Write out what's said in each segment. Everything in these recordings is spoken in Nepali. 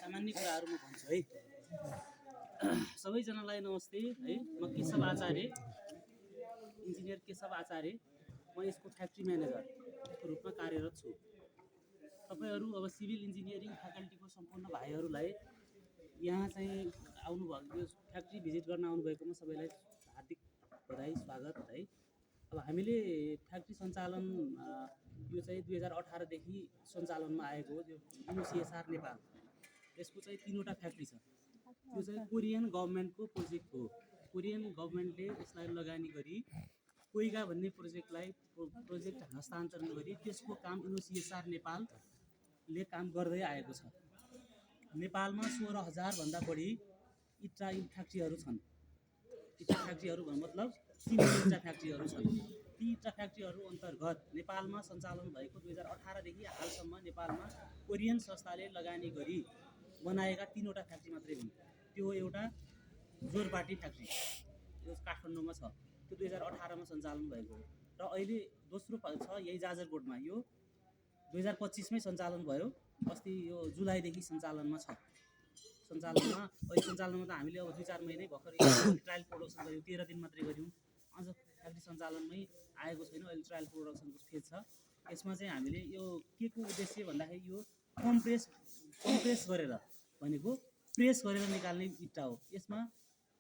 सामान्य कुराहरू म भन्छु है। सबैजनालाई नमस्ते है। म केशव आचार्य, इन्जिनियर केशव आचार्य। म यसको फ्याक्ट्री म्यानेजरको रूपमा कार्यरत छु। तपाईहरू अब सिभिल इन्जिनियरिङ फ्याकल्टीको सम्पूर्ण भाइहरूलाई यहाँ चाहिँ आउनुभएको, यो फ्याक्ट्री भिजिट गर्न आउनुभएकोमा सबैलाई हार्दिक बधाई, स्वागत है। अब हामीले फ्याक्ट्री सञ्चालन यो चाहिँ 2018 देखि सञ्चालनमा आएको हो। यो इनोसिएसआर नेपाल, यसको चाहिँ 3वटा फ्याक्ट्री छ। यो चाहिँ कोरियन गभर्मेन्टको प्रोजेक्ट हो। कोरियन गभर्मेन्टले यसलाई लगानी गरी कोइगा भन्ने प्रोजेक्ट हस्तान्तरण गरी त्यसको काम इनोसिएसआर नेपालले काम गर्दै आएको छ। नेपालमा 16,000 भन्दा बढी इटा फ्याक्ट्रीहरू छन्। इटा फ्याक्ट्रीहरू मतलब सिमेन्ट इटा फ्याक्ट्रीहरू छन्। ती इटा फ्याक्ट्रीहरू अन्तर्गत नेपालमा सञ्चालन भएको 2018 देखि हालसम्म नेपालमा कोरियन संस्थाले लगानी गरी बनाएका 3वटा फ्याक्ट्री मात्रै हुन्। त्यो एउटा जोरपाटी फ्याक्ट्री, यो काठमाडौँमा छ। त्यो 2018 मा सञ्चालन भएको हो। र अहिले दोस्रो छ यही जाजरकोटमा, यो 2025 मै सञ्चालन भयो। अस्ति यो जुलाईदेखि सञ्चालनमा छ। सञ्चालनमा त हामीले अब 2-4 महिनै भर्खर ट्रायल प्रोडक्सन गऱ्यौँ, 13 दिन मात्रै गऱ्यौँ। अझ फ्याक्ट्री सञ्चालनमै आएको छैन, अहिले ट्रायल प्रोडक्सनको फेज छ। यसमा चाहिँ हामीले यो के को उद्देश्य भन्दाखेरि यो कम्प्रेस गरेर भनेको प्रेस गरेर निकाल्ने इट्टा हो। यसमा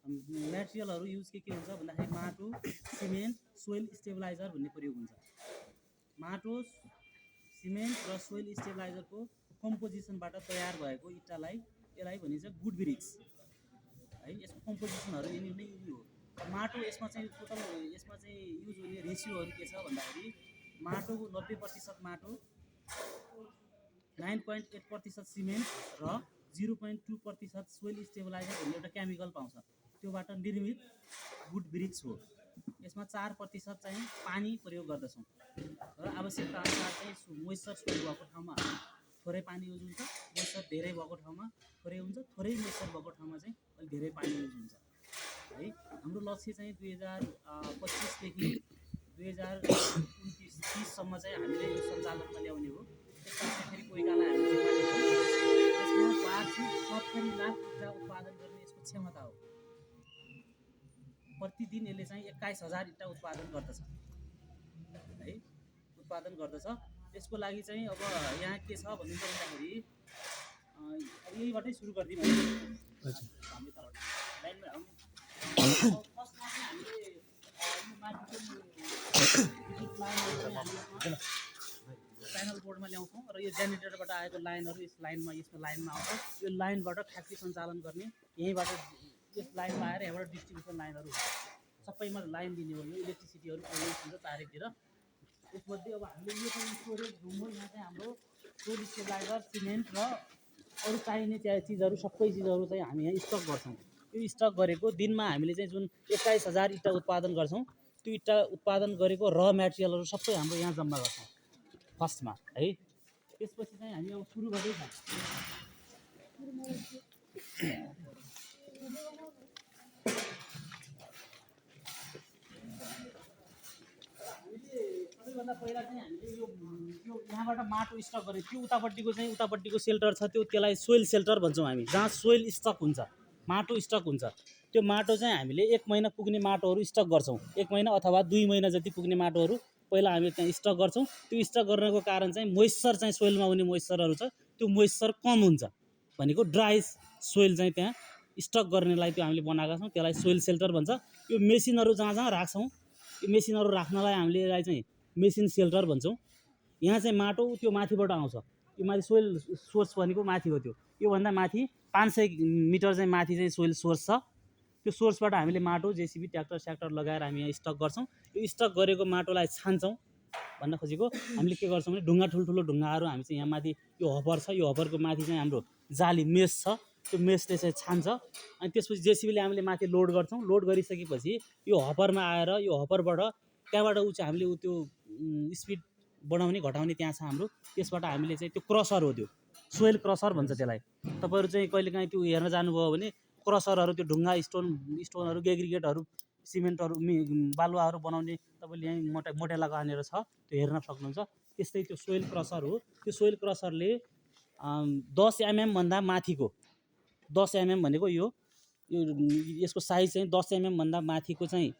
म्याटेरियलहरू युज के हुन्छ भन्दाखेरि माटो, सिमेन्ट, सोइल स्टेबलाइजर भन्ने प्रयोग हुन्छ। माटो, सिमेन्ट र सोइल स्टेबलाइजरको कम्पोजिसनबाट तयार भएको इट्टालाई यसलाई भनिन्छ गुड ब्रिक्स है। यसको कम्पोजिसनहरू यिनी नै हो। माटो यसमा चाहिँ टोटल यसमा चाहिँ युज हुने रेसियोहरू के छ भन्दाखेरि माटोको 90% माटो, 9.8% सिमेन्ट र 0.2% सोइल स्टेबलाइजर भन्ने एउटा केमिकल पाउँछ। त्योबाट निर्मित गुड ब्रिक्स हो। यसमा 4% चाहिँ पानी प्रयोग गर्दछौँ र आवश्यकता अनुसार चाहिँ मोइस्चर भएको ठाउँमा थोरै पानी युज हुन्छ, मोइस्चर धेरै भएको ठाउँमा थोरै हुन्छ, थोरै मोइस्चर भएको ठाउँमा चाहिँ अलिक धेरै पानी युज हुन्छ है। हाम्रो लक्ष्य चाहिँ 2025 देखि 2029-30 सम्म चाहिँ हामीले यो सञ्चालनमा ल्याउने हो। त्यसपछि फेरि कोइगालाई हामीले यसमा वार्षिक 70 लाख इट्टा उत्पादन गर्ने यसको क्षमता हो। प्रतिदिन यसले चाहिँ 21,000 इट्टा उत्पादन गर्दछ है, उत्पादन गर्दछ। त्यसको लागि चाहिँ अब यहाँ के छ भन्दाखेरि अब यहीबाटै सुरु गरिदिउँ है। हामी तल लाइनमा फर्स्टमा चाहिँ हामीले यो माथिको प्यानल बोर्डमा ल्याउँछौँ र यो जेनेरेटरबाट आएको लाइनहरू यसको लाइनमा आउँछ। यो लाइनबाट फ्याक्ट्री सञ्चालन गर्ने यहीँबाट यस लाइनमा आएर यहाँबाट डिस्ट्रिब्युसन लाइनहरू हुन्छ। सबैमा लाइन दिने हो। यो इलेक्ट्रिसिटीहरू अलवेज हुन्छ चारैतिर। त्यसमध्ये अब हामीले यो चाहिँ स्टोरेज रुम हो। यहाँ चाहिँ हाम्रो सोइल स्टेबलाइजर, सिमेन्ट र अरू चाहिने चिजहरू सबै चिजहरू चाहिँ हामी यहाँ स्टक गर्छौँ। यो स्टक गरेको दिनमा हामीले चाहिँ जुन 21,000 इट्टा उत्पादन गर्छौँ, त्यो इट्टा उत्पादन गरेको र म्याटेरियलहरू सबै हाम्रो यहाँ जम्मा गर्छौँ फर्स्टमा है। त्यसपछि चाहिँ हामी अब सुरु गर्दैछौँ। सबैभन्दा पहिला चाहिँ हामीले यो यहाँबाट माटो स्टक गरेँ। त्यो उतापट्टिको सेल्टर छ, त्यसलाई सोइल सेल्टर भन्छौँ हामी, जहाँ सोइल स्टक हुन्छ, माटो स्टक हुन्छ। त्यो माटो चाहिँ हामीले 1 महिना पुग्ने माटोहरू स्टक गर्छौँ। 1 महिना अथवा 2 महिना जति पुग्ने माटोहरू पहिला हामी त्यहाँ स्टक गर्छौँ। त्यो स्टक गर्नको कारण चाहिँ मोइस्चर चाहिँ सोइलमा हुने मोइस्चरहरू छ, त्यो मोइस्चर कम हुन्छ भनेको ड्राई सोइल चाहिँ त्यहाँ स्टक गर्नेलाई त्यो हामीले बनाएका छौँ। त्यसलाई सोइल सेल्टर भन्छ। यो मेसिनहरू जहाँ जहाँ राख्छौँ, यो मेसिनहरू राख्नलाई हामीले यसलाई चाहिँ मेसिन सेल्टर भन्छौँ। यहाँ चाहिँ माटो त्यो माथिबाट आउँछ। यो माथि सोइल सोर्स भनेको माथि हो। योभन्दा माथि 500 मिटर चाहिँ माथि चाहिँ सोइल सोर्स छ। त्यो सोर्सबाट हामीले माटो जेसिबी ट्र्याक्टर लगाएर हामी यहाँ स्टक गर्छौँ। यो स्टक गरेको माटोलाई छान्छौँ भन्न खोजेको। हामीले के गर्छौँ भने ठुल्ठुलो ढुङ्गाहरू हामी चाहिँ यहाँ माथि यो हपर छ, यो हपरको माथि चाहिँ हाम्रो जाली मेस छ, त्यो मेसले चाहिँ छान्छ। अनि त्यसपछि जेसिबीले हामीले माथि लोड गर्छौँ। लोड गरिसकेपछि यो हपरमा आएर यो हपरबाट त्यहाँबाट चाहिँ हामीले त्यो स्पिड बढाउने घटाउने त्यहाँ छ हाम्रो। त्यसबाट हामीले चाहिँ त्यो क्रसर हो, त्यो सोइल क्रसर भन्छ त्यसलाई। तपाईँहरू चाहिँ कहिलेकाहीँ त्यो हेर्न जानुभयो भने क्रसरहरू, त्यो ढुङ्गा स्टोनहरू, एग्रिगेटहरू, सिमेन्टहरू, बालुवाहरू बनाउने तपाईँले यहीँ मोटेलाको हानेर छ, त्यो हेर्न सक्नुहुन्छ। त्यस्तै त्यो सोइल क्रसर हो। त्यो सोइल क्रसरले 10 mm भन्दा माथिको 10 mm भनेको यो यसको साइज चाहिँ 10 mm भन्दा माथिको चाहिँ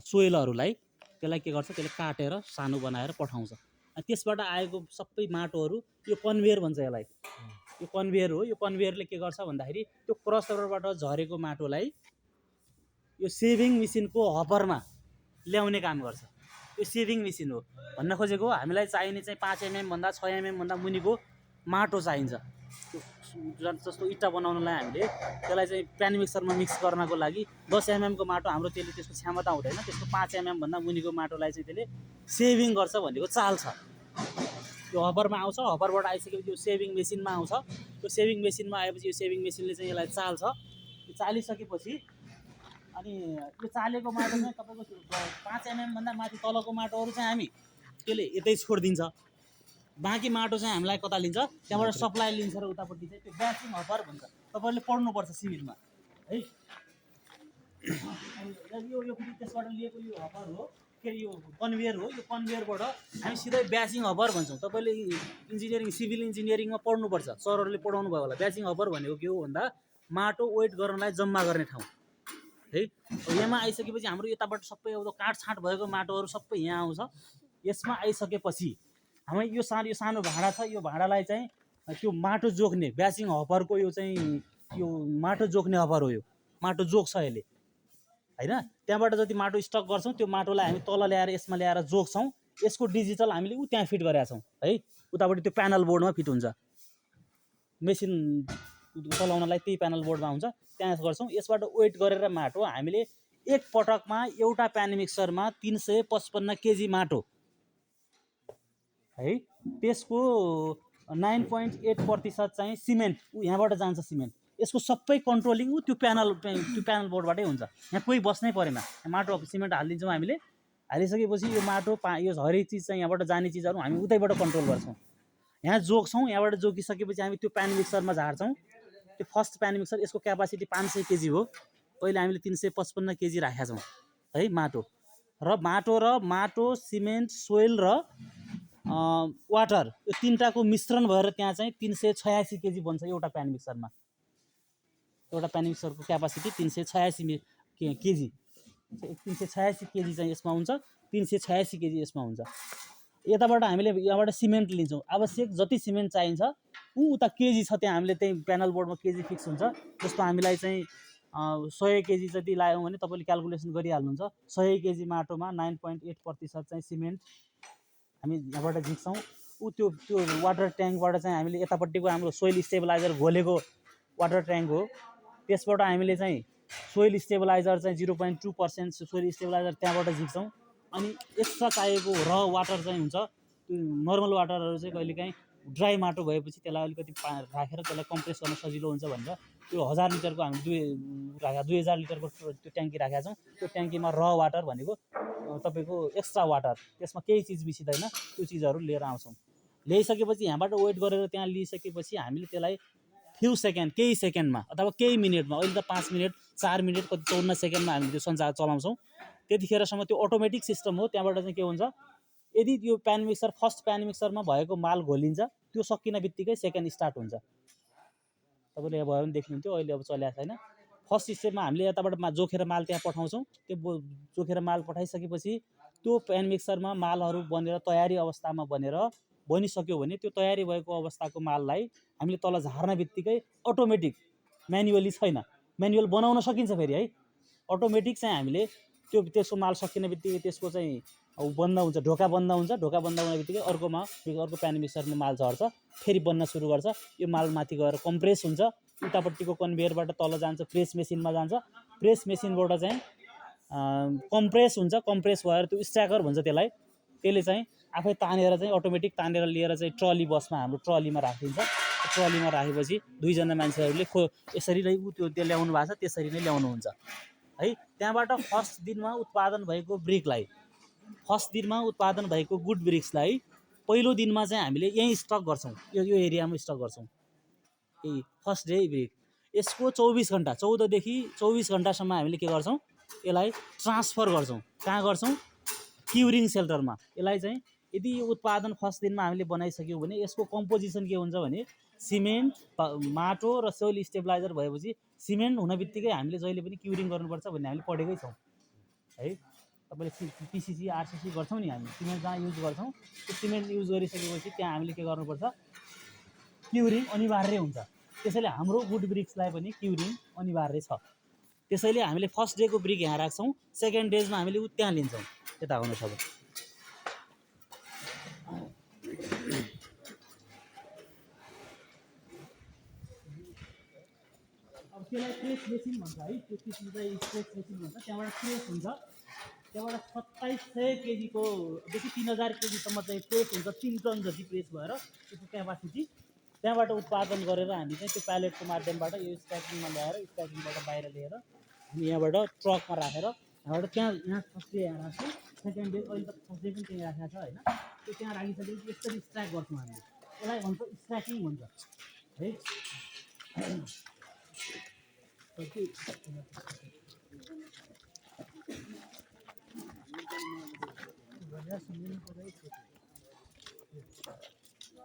सोइलहरूलाई त्यसलाई के गर्छ, त्यसले काटेर सानो बनाएर पठाउँछ। त्यसबाट आएको सबै माटोहरू यो कन्भेयर भन्छ यसलाई, यो कन्भेयर हो। यो कन्भेयरले के गर्छ भन्दाखेरि त्यो क्रसरबाट झरेको माटोलाई यो सेभिङ मेसिनको हपरमा ल्याउने काम गर्छ। यो सेभिङ मेसिन हो। भन्न खोजेको हामीलाई चाहिने चाहिँ 5 mm भन्दा 6 mm भन्दा मुनिको माटो चाहिन्छ। जस्तो इट्टा बनाउनलाई हामीले त्यसलाई चाहिँ प्यान मिक्सरमा मिक्स गर्नको लागि 10 mm को माटो हाम्रो त्यसले त्यसको क्षमता हुँदैन। त्यसको 5 mm भन्दा मुनिको माटोलाई चाहिँ त्यसले सेभिङ गर्छ भनेको चाल छ। यो हपरमा आउँछ, हपरबाट आइसकेपछि यो सेभिङ मेसिनमा आउँछ। त्यो सेभिङ मेसिनमा आएपछि यो सेभिङ मेसिनले चाहिँ यसलाई चाल्छ। यो चालिसकेपछि अनि यो चालेको माटो चाहिँ तपाईँको 5 mm भन्दा माथि तलको माटोहरू चाहिँ हामी त्यसले यतै छोडिदिन्छ। बाँकी माटो चाहिँ हामीलाई कता लिन्छ, त्यहाँबाट सप्लाई लिन्छ र उतापट्टि चाहिँ त्यो ब्याचिङ हपर भन्छ। तपाईँहरूले पढ्नुपर्छ सिभिलमा है। यो फेरि त्यसबाट लिएको यो हपर हो, के अरे यो कन्भेयर हो। यो कन्भेयरबाट हामी सिधै ब्याचिङ हपर भन्छौँ। तपाईँले इन्जिनियरिङ सिभिल इन्जिनियरिङमा पढ्नुपर्छ, सरहरूले पढाउनु भयो होला। ब्याचिङ हपर भनेको के हो भन्दा माटो वेट गर्नलाई जम्मा गर्ने ठाउँ है। यहाँमा आइसकेपछि हाम्रो यताबाट सबै अब काटछाँट भएको माटोहरू सबै यहाँ आउँछ। यसमा आइसकेपछि हामी यो सानो भाँडा छ। यो भाँडालाई चाहिँ त्यो माटो जोख्ने ब्याचिङ हपरको यो चाहिँ यो माटो जोख्ने हपर हो। यो माटो जोख्छ यसले हैन। त्यहाँबाट जति माटो स्टक गर्छौँ त्यो माटोलाई हामी तल ल्याएर यसमा ल्याएर जोख्छौँ। यसको डिजिटल हामीले त्यहाँ फिट गरेका छौँ है। उतापट्टि त्यो प्यानल बोर्डमा फिट हुन्छ। मेसिन चलाउनलाई त्यही प्यानल बोर्डमा हुन्छ, त्यहाँ गर्छौँ। यसबाट वेट गरेर माटो हामीले एक पटकमा एउटा प्यान मिक्सरमा 355 केजी माटो है। त्यसको 9.8% चाहिँ सिमेन्ट यहाँबाट जान्छ। सिमेन्ट यसको सबै कन्ट्रोलिङ त्यो प्यानल बोर्डबाटै हुन्छ। यहाँ कोही बस्नै परेन। माटो सिमेन्ट हालिदिन्छौँ हामीले। हालिसकेपछि यो माटो यो हरेक चिज चाहिँ यहाँबाट जाने चिजहरू हामी उतैबाट कन्ट्रोल गर्छौँ। यहाँ जोख्छौँ। यहाँबाट जोगिसकेपछि हामी त्यो प्यान मिक्सरमा झार्छौँ। त्यो फर्स्ट प्यान मिक्सर यसको क्यापासिटी 500 केजी हो। पहिले हामीले 355 केजी राखेका छौँ है। माटो सिमेन्ट सोइल र वाटर यो तीनटाको मिश्रण भएर त्यहाँ चाहिँ 386 केजी बन्छ एउटा प्यान मिक्सरमा। एउटा प्यान मिक्सरको क्यापासिटी 386 केजी। 386 केजी चाहिँ यसमा हुन्छ, 386 केजी यसमा हुन्छ। यताबाट हामीले यहाँबाट सिमेन्ट लिन्छौँ। आवश्यक जति सिमेन्ट चाहिन्छ उता केजी छ त्यहाँ हामीले त्यही प्यानल बोर्डमा केजी फिक्स हुन्छ। जस्तो हामीलाई चाहिँ 100 केजी जति लाग्यो भने तपाईँले क्यालकुलेसन गरिहाल्नुहुन्छ। 100 केजी माटोमा 9.8% चाहिँ सिमेन्ट हामी यहाँबाट झिक्छौँ। त्यो वाटर ट्याङ्कबाट चाहिँ हामीले यतापट्टिको हाम्रो सोइल स्टेबलाइजर घोलेको वाटर ट्याङ्क हो। त्यसबाट हामीले चाहिँ सोइल स्टेबलाइजर चाहिँ 0.2% सोइल स्टेबलाइजर त्यहाँबाट झिक्छौँ। अनि एक्स्ट्रा चाहिएको र वाटर चाहिँ हुन्छ। त्यो नर्मल वाटरहरू चाहिँ कहिलेकाहीँ ड्राई माटो भएपछि त्यसलाई अलिकति राखेर त्यसलाई कम्प्रेस गर्न सजिलो हुन्छ भनेर त्यो 1000 लिटरको हामी 2000 लिटरको त्यो ट्याङ्की राखेका छौँ। त्यो ट्याङ्कीमा र वाटर भनेको तपाईँको एक्स्ट्रा वाटर, त्यसमा केही चिज मिसिँदैन। त्यो चिजहरू लिएर आउँछौँ। ल्याइसकेपछि यहाँबाट वेट गरेर त्यहाँ लिइसकेपछि हामीले त्यसलाई फ्यु सेकेन्ड, केही सेकेन्डमा अथवा केही मिनटमा, अहिले त 5 मिनट 4 मिनट कति 54 सेकेन्डमा हामीले त्यो सञ्चार चलाउँछौँ। त्यतिखेरसम्म त्यो अटोमेटिक सिस्टम हो। त्यहाँबाट चाहिँ के हुन्छ, यदि त्यो प्यान मिक्सर फर्स्ट प्यान मिक्सरमा भएको माल घोलिन्छ त्यो सकिन बित्तिकै सेकेन्ड स्टार्ट हुन्छ। तपाईँले यहाँ भयो भने देख्नुहुन्थ्यो। अहिले अब चलेको छैन। फर्स्ट स्टेपमा हामीले यताबाट जोखेर माल त्यहाँ पठाउँछौँ। त्यो जोखेर माल पठाइसकेपछि त्यो प्यान मिक्सरमा मालहरू बनेर तयारी अवस्थामा बनिसक्यो भने त्यो तयारी भएको अवस्थाको माललाई हामीले तल झार्न बित्तिकै अटोमेटिक, म्यानुअली छैन, म्यानुअल बनाउन सकिन्छ फेरि है। अटोमेटिक चाहिँ हामीले त्यसको माल सकिने बित्तिकै त्यसको चाहिँ बन्द हुन्छ, ढोका बन्द हुन्छ। ढोका बन्द हुने बित्तिकै अर्को प्यान मिक्सरमा माल झर्छ, फेरि बन्न सुरु गर्छ। यो माल माथि गएर कम्प्रेस हुन्छ। उतापट्टिको कन्भेयरबाट तल जान्छ, प्रेस मेसिनमा जान्छ। प्रेस मेसिनबाट चाहिँ कम्प्रेस हुन्छ। कम्प्रेस भएर त्यो स्ट्याकर भन्छ त्यसलाई, त्यसले चाहिँ आफै तानेर चाहिँ अटोमेटिक तानेर लिएर चाहिँ ट्रली बसमा हाम्रो ट्रलीमा राखिदिन्छ। ट्रलीमा राखेपछि 2 जना मान्छेहरूले यसरी नै त्यो ल्याउनु भएको छ त्यसरी नै ल्याउनुहुन्छ है। त्यहाँबाट फर्स्ट दिनमा उत्पादन भएको गुड ब्रिक्सलाई पहिलो दिनमा चाहिँ हामीले यहीँ स्टक गर्छौँ। यो एरियामा स्टक गर्छौँ। यही फर्स्ट डे ब्रिक। यसको 24 घन्टा 14देखि 24 घन्टासम्म हामीले के गर्छौँ, यसलाई ट्रान्सफर गर्छौँ। कहाँ गर्छौँ, क्युरिङ सेल्टरमा। यसलाई चाहिँ यदि यो उत्पादन फर्स्ट दिनमा हामीले बनाइसक्यौँ भने यसको कम्पोजिसन के हुन्छ भने सिमेन्ट, माटो र सोइल स्टेबलाइजर भएपछि सिमेन्ट हुन बित्तिकै हामीले जहिले पनि क्युरिङ गर्नुपर्छ भन्ने हामीले पढेकै छौँ है। तपाईँले पिसिसी आरसिसी गर्छौँ नि हामी, सिमेन्ट जहाँ युज गर्छौँ त्यो सिमेन्ट युज गरिसकेपछि त्यहाँ हामीले के गर्नुपर्छ, क्युरिङ अनिवार्य हुन्छ। त्यसैले हाम्रो वुड ब्रिक्सलाई पनि क्युरिङ अनिवार्य छ। त्यसैले हामीले फर्स्ट डेको ब्रिक यहाँ राख्छौँ, सेकेन्ड डेजमा हामीले त्यहाँ लिन्छौँ। यता आउनुहोस् अब। अब त्यसलाई प्रेस मेसिन भन्छ है, त्यो किसिमलाई प्रेस मेसिन भन्छ। त्यहाँबाट प्रेस हुन्छ, त्यहाँबाट 2700 केजीको देखि 3000 केजीसम्म चाहिँ प्रेस हुन्छ। 3 टन जति प्रेस भएर त्यसको क्यापासिटी। त्यहाँबाट उत्पादन गरेर हामी चाहिँ त्यो प्यालेटको माध्यमबाट यो स्ट्याकिङमा ल्याएर स्ट्याकिङबाट बाहिर लिएर हामी यहाँबाट ट्रकमा राखेर यहाँबाट यहाँ फर्स्ट डे यहाँ राख्छौँ, सेकेन्ड डे अहिले त फर्स्ट डे पनि त्यहीँ राखेको छ होइन। त्यो त्यहाँ राखिसकेपछि यसरी स्ट्याक गर्छौँ हामीले, यसलाई भन्छ स्ट्याकिङ भन्छ है।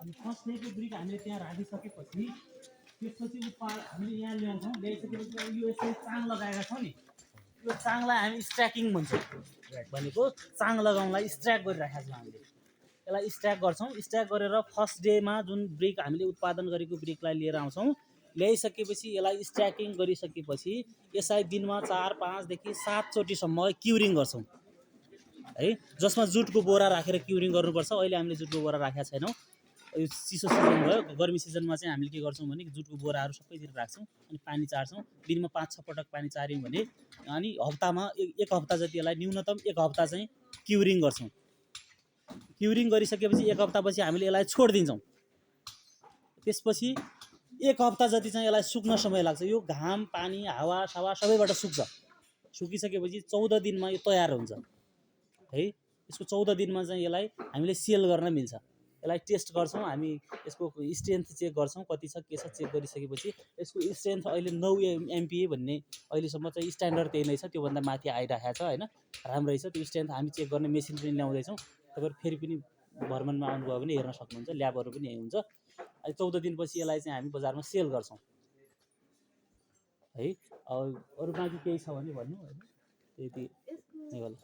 अनि फर्स्ट डेको ब्रिक हामीले त्यहाँ राखिसकेपछि त्यसपछि हामीले यहाँ ल्याउँछौँ। ल्याइसकेपछि अब यो यसरी चाङ लगाएका छौँ नि, यो चाङलाई हामी स्ट्याकिङ भन्छौँ। भनेको चाङ लगाउनलाई स्ट्याक गरिराखेका छौँ हामीले, यसलाई स्ट्याक गर्छौँ। स्ट्याक गरेर फर्स्ट डेमा जुन ब्रिक हामीले उत्पादन गरेको ब्रिकलाई लिएर आउँछौँ। ल्याइसकेपछि यसलाई स्ट्याकिङ गरिसकेपछि यसलाई दिनमा 4-5 देखि 7 चोटिसम्म क्युरिङ गर्छौँ है, जसमा जुटको बोरा राखेर क्युरिङ गर्नुपर्छ। अहिले हामीले जुटको बोरा राखेका छैनौँ, यो चिसो सिजन भयो। गर्मी सिजनमा चाहिँ हामीले के गर्छौँ भने जुटको बोराहरू सबैतिर राख्छौँ अनि पानी चार्छौँ। दिनमा 5-6 पटक पानी चार्यौँ भने अनि हप्तामा एक हप्ता जति यसलाई न्यूनतम 1 हप्ता चाहिँ क्युरिङ गर्छौँ। क्युरिङ गरिसकेपछि 1 हप्तापछि हामीले यसलाई छोडिदिन्छौँ। त्यसपछि 1 हप्ता जति चाहिँ यसलाई सुक्न समय लाग्छ। यो घाम, पानी, हावा सावा सबैबाट सुक्छ। सुकिसकेपछि 14 दिनमा यो तयार हुन्छ है। यसको 14 दिनमा चाहिँ यसलाई हामीले सेल गर्न मिल्छ। यसलाई टेस्ट गर्छौँ हामी, यसको स्ट्रेन्थ चेक गर्छौँ कति छ के छ। चेक गरिसकेपछि यसको स्ट्रेन्थ अहिले 9 MPa भन्ने अहिलेसम्म चाहिँ स्ट्यान्डर्ड त्यही नै छ, त्योभन्दा माथि आइरहेको छ होइन। राम्रै छ त्यो स्ट्रेन्थ। हामी चेक गर्ने मेसिन पनि ल्याउँदैछौँ। तपाईँहरू फेरि पनि भ्रमणमा आउनुभयो भने हेर्न सक्नुहुन्छ, ल्याबहरू पनि यही हुन्छ। अनि 14 दिनपछि यसलाई चाहिँ हामी बजारमा सेल गर्छौँ है। अरू बाँकी केही छ भने भन्नु होइन, त्यति नै होला।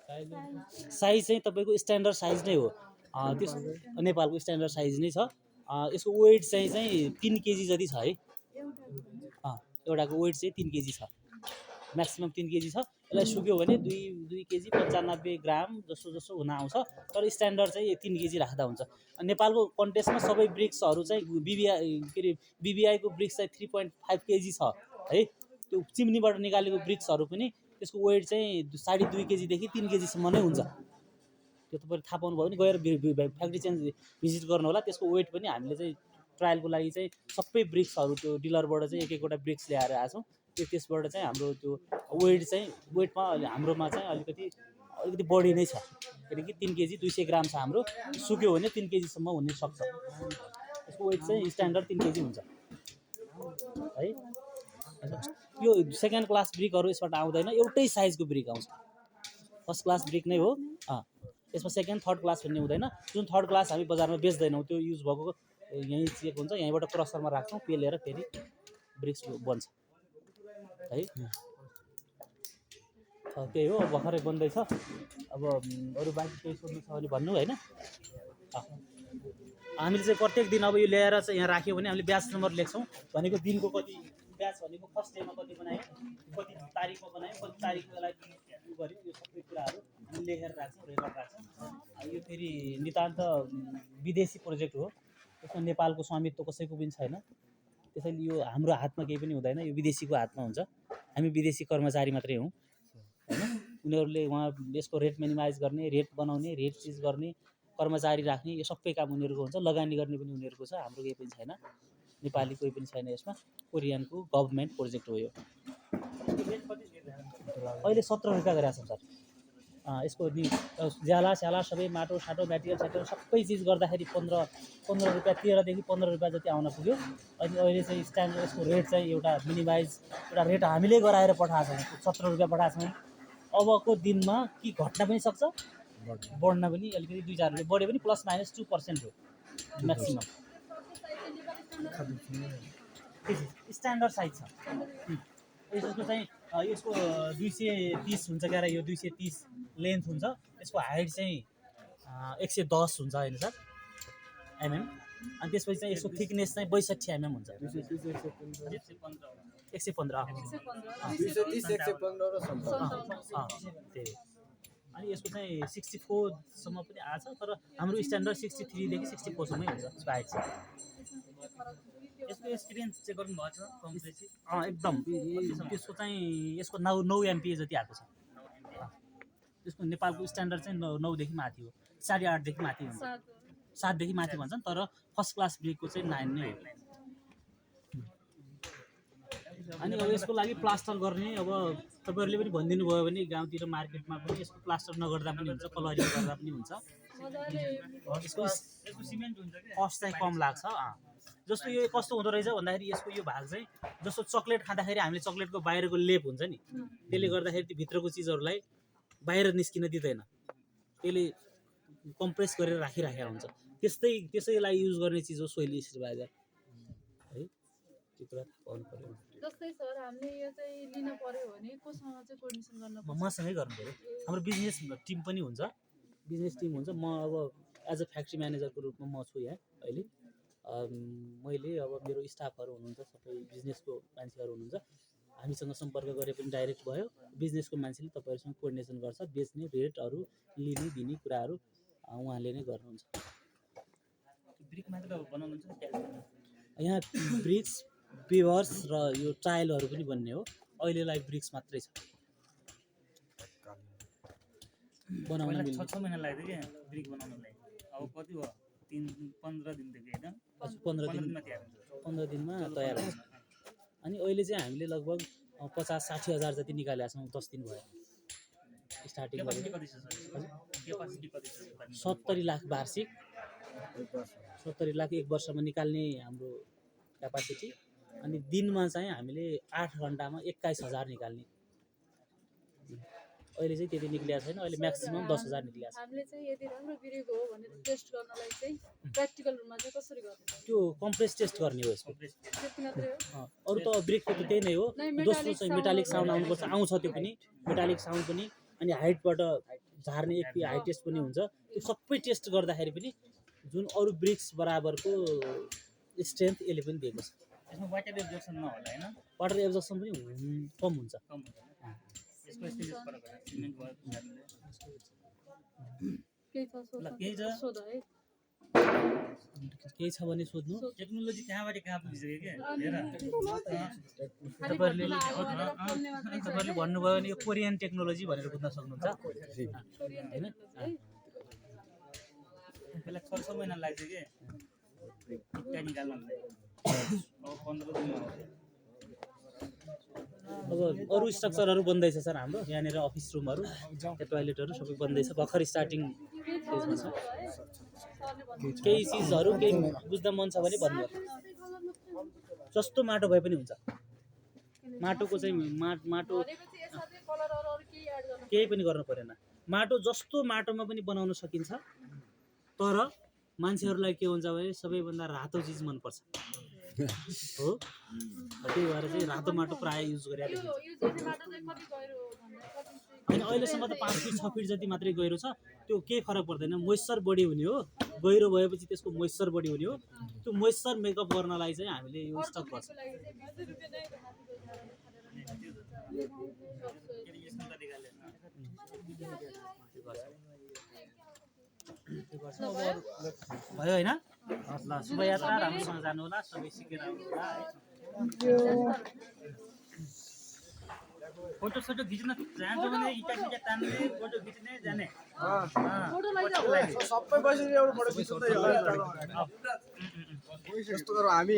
साइज चाहिँ तपाईँको स्ट्यान्डर्ड साइज नै हो, त्यस नेपालको स्ट्यान्डर्ड साइज नै छ। यसको वेट चाहिँ 3 केजी जति छ है। एउटाको वेट चाहिँ 3 केजी छ, म्याक्सिमम् 3 केजी छ। यसलाई सुक्यो भने 2 केजी 95 ग्राम जसो हुन आउँछ। तर स्ट्यान्डर्ड चाहिँ 3 केजी राख्दा हुन्छ। नेपालको कन्टेस्टमा सबै ब्रिक्सहरू चाहिँ बिबिआईको ब्रिक्स चाहिँ 3.5 केजी छ है। त्यो चिम्नीबाट निकालेको ब्रिक्सहरू पनि त्यसको वेट चाहिँ 2.5 केजीदेखि 3 केजीसम्म नै हुन्छ। त्यो तपाईँले थाहा पाउनुभयो भने गएर फ्याक्ट्री चेन्ज भिजिट गर्नु होला। त्यसको वेट पनि हामीले चाहिँ ट्रायलको लागि चाहिँ सबै ब्रिक्सहरू त्यो डिलरबाट चाहिँ एक-एकवटा ब्रिक्स ल्याएर आएको छौँ। त्यसबाट चाहिँ हाम्रो त्यो वेटमा हाम्रोमा चाहिँ अलिकति बढी नै छ, किनकि 3 केजी 200 ग्राम छ हाम्रो। सुक्यो भने 3 केजीसम्म हुन सक्छ। यसको वेट चाहिँ स्ट्यान्डर्ड 3 केजी हुन्छ है। यो सेकेन्ड क्लास ब्रिकहरू यसबाट आउँदैन, एउटै साइजको ब्रिक आउँछ। फर्स्ट क्लास ब्रिक नै हो। यसमा सेकेन्ड थर्ड क्लास भन्ने हुँदैन। जुन थर्ड क्लास हामी बजारमा बेच्दैनौँ त्यो युज भएको यहीँ चेक हुन्छ, यहीँबाट क्रसरमा राख्छौँ, पेलेर फेरि ब्रिक्स बन्छ है। त्यही हो, भर्खरै बन्दैछ। अब अरू बाँकी केही सोध्नु छ भने भन्नु होइन। हामीले चाहिँ प्रत्येक दिन अब यो ल्याएर चाहिँ यहाँ राख्यो भने हामीले ब्याच नम्बर लेख्छौँ। भनेको दिनको कति ब्याच भनेको फर्स्ट डेमा कति बनायौँ, कति तारिकमा बनायौँ, कति तारिकको यसलाई गऱ्यौँ, यो सबै कुराहरू हामी लेखेर राख्छौँ, रेकर्ड राख्छौँ। यो फेरि नितान्त विदेशी प्रोजेक्ट हो, यसमा नेपालको स्वामित्व कसैको पनि छैन। त्यसैले यो हाम्रो हातमा केही पनि हुँदैन, यो विदेशीको हातमा हुन्छ। हामी विदेशी कर्मचारी मात्रै हौँ होइन। उनीहरूले वहाँ यसको रेट मिनिमाइज गर्ने, रेट बनाउने, रेट चिज गर्ने, कर्मचारी राख्ने, यो सबै काम उनीहरूको हुन्छ। लगानी गर्ने पनि उनीहरूको छ, हाम्रो केही पनि छैन। नेपाली कोही पनि छैन यसमा। कोरियनको गभर्मेन्ट प्रोजेक्ट हो यो। अहिले 17 रुपियाँ गरेका छौँ सर। यसको ज्याला स्याला सबै माटो साटो म्याटेरियल सबै चिज गर्दाखेरि 15 रुपियाँ 13देखि 15 रुपियाँ जति आउन पुग्यो। अनि अहिले चाहिँ स्ट्यान्डर्ड यसको रेट चाहिँ एउटा मिनिमाइज एउटा रेट हामीले गराएर पठाएको छौँ, 17 रुपियाँ पठाएको छौँ। अबको दिनमा के घट्न पनि सक्छ, बढ्न पनि अलिकति 2-4 रुपियाँ बढ्यो पनि प्लस माइनस 2% हो म्याक्सिमम। स्ट्यान्डर्ड साइज छ। यसको चाहिँ यसको 230 हुन्छ क्या, यो 230 लेन्थ हुन्छ। यसको हाइट चाहिँ 110 हुन्छ होइन सर एमएम। अनि त्यसपछि चाहिँ यसको थिकनेस चाहिँ 62 एमएम हुन्छ। 115 त्यही। अनि यसको चाहिँ 64 सम्म पनि आछ, तर हाम्रो स्ट्यान्डर्ड 63 देखि 64 सम्मै हुन्छ यसको हाइट चाहिँ। यसको एक्सपिरियन्स चेक गर्नु भएको छ कम्प्लिटली? एकदम। त्यसको चाहिँ यसको 9 एमपिए जति आएको छ। त्यसको नेपालको स्ट्यान्डर्ड चाहिँ 9 देखि माथि हो, 8.5 देखि माथि हुन्छ, 7 देखि माथि भन्छन्, तर फर्स्ट क्लास ब्रेकको चाहिँ 9 नै हो। अनि अब यसको लागि प्लास्टर गर्ने, अब तपाईँहरूले पनि भनिदिनु भयो भने गाउँतिर मार्केटमा पनि यसको प्लास्टर नगर्दा पनि हुन्छ, कलरिङ गर्दा पनि हुन्छ। यसको सिमेन्ट हुन्छ कि कस्ट चाहिँ कम लाग्छ। जस्तो यो कस्तो हुँदो रहेछ भन्दाखेरि यसको यो भाग चाहिँ जस्तो चक्लेट खाँदाखेरि हामीले चक्लेटको बाहिरको लेप हुन्छ नि, त्यसले गर्दाखेरि त्यो भित्रको चिजहरूलाई बाहिर निस्किन दिँदैन, त्यसले कम्प्रेस गरेर राखिराखेको हुन्छ। त्यसैलाई युज गर्ने चिज हो सोइल स्टेबलाइजर है। त्यो कुरा पाउनु पर्यो। जस्तै सर हामीले यो चाहिँ लिन पर्यो भने कोसँग चाहिँ कोर्डिनेसन गर्न पर्छ? मसँगै गर्नु पर्यो। हाम्रो बिजनेस टिम पनि हुन्छ, बिजनेस टिम हुन्छ। म अब एज अ फ्याक्ट्री म्यानेजरको रूपमा म छु यहाँ अहिले। मैले अब मेरो स्टाफहरू हुनुहुन्छ, सबै बिजनेसको मान्छेहरू हुनुहुन्छ। हामीसँग सम्पर्क गरे पनि डाइरेक्ट भयो। बिजनेसको मान्छेले तपाईँहरूसँग कोर्डिनेसन गर्छ, बेच्ने रेटहरू लिने दिने कुराहरू उहाँले नै गर्नुहुन्छ। ब्रिक मात्र बनाउनुहुन्छ? यहाँ ब्रिक्स, पेवर्स र यो टाइलहरू पनि बन्ने हो। अहिलेलाई ब्रिक्स मात्रै छ बनाउन। 6 महिना लाग्थ्यो क्या ब्रिक बनाउनलाई, अब कति भयो? 15 दिनदेखि होइन? 15 दिनमा तयार हुन्छ। अनि अहिले चाहिँ हामीले लगभग 50-60 हजार जति निकालेका छौँ। 10 दिन भयो स्टार्टिङ गरेको। 70 लाख वार्षिक, 70 लाख 1 वर्षमा निकाल्ने हाम्रो क्यापासिटी। अनि दिनमा चाहिँ हामीले 8 घन्टामा 21,000 निकाल्ने। अहिले चाहिँ त्यति निक्लिएको छैन, अहिले म्याक्सिमम 10,000 निक्लिएको छ। हामीले चाहिँ यदि राम्रो गिरेको हो भनेर टेस्ट गर्नलाई चाहिँ प्र्याक्टिकल रूपमा चाहिँ कसरी गर्ने? त्यो कम्प्रेस टेस्ट गर्ने हो यसको। त्यति मात्रै हो? अरू त ब्रेकको त त्यही नै हो। दोस्रो चाहिँ मेटालिक साउन्ड आउनुपर्छ, आउँछ त्यो पनि मेटालिक साउन्ड पनि। अनि हाइटबाट झार्ने एक हाइट टेस्ट पनि हुन्छ। त्यो सबै टेस्ट गर्दाखेरि पनि जुन अरू ब्रिक्स बराबरको स्ट्रेन्थ यसले पनि दिएको छ। यसमा वाटर एब्जर्प्सन नहोला होइन? वाटर एब्जर्प्सन पनि कम हुन्छ। यसको स्टेज फरक होला सिमेन्ट भयो हामीले। केही छ केही छ? सोध है। केही छ भने सोध्नु। टेक्नोलोजी कहाँबाट कहाँ पुगिसक्यो क्या हेर। तपाईँहरूले भन्नुभयो भने यो कोरियन टेक्नोलोजी भनेर बुझ्न सक्नुहुन्छ होइन? त्यसलाई 6 महिना लाग्छ कि त्यहाँ निकाल्नलाई। अब 15 दिनमा आउँछ। अब अरू स्ट्रक्चरहरू बन्दैछ सर हाम्रो यहाँनिर, अफिस रुमहरू, टोयलेटहरू सबै बन्दैछ, भर्खर स्टार्टिङ फेजमा छ। केही चिजहरू केही बुझ्दा मन छ भने भन्नु, जस्तो माटो भए पनि हुन्छ। माटोको चाहिँ माटो केही पनि गर्नु परेन। माटो जस्तो माटोमा पनि बनाउन सकिन्छ, तर मान्छेहरूलाई के हुन्छ भने सबैभन्दा रातो चिज मनपर्छ हो। त्यही भएर चाहिँ रातो माटो प्रायः युज गरिरहेको देखिन्छ। होइन अहिलेसम्म त 5 फिट 6 फिट जति मात्रै गहिरो छ। त्यो केही फरक पर्दैन, मोइस्चर बढी हुने हो। गहिरो भएपछि त्यसको मोइस्चर बढी हुने हो। त्यो मोइस्चर मेकअप गर्नलाई चाहिँ हामीले यो स्टक गर्छ। भयो होइन? ल शुभयात्रा, राम्रोसँग जानु होला, सबै सिकेर आउनु होला है। फोटो सोटो खिच्न जान्छ भने इटा तान्ने, फोटो खिच्ने जाने। सबै पैसा एउटा फोटो खिच्दै हो। यस्तो गरौँ हामी।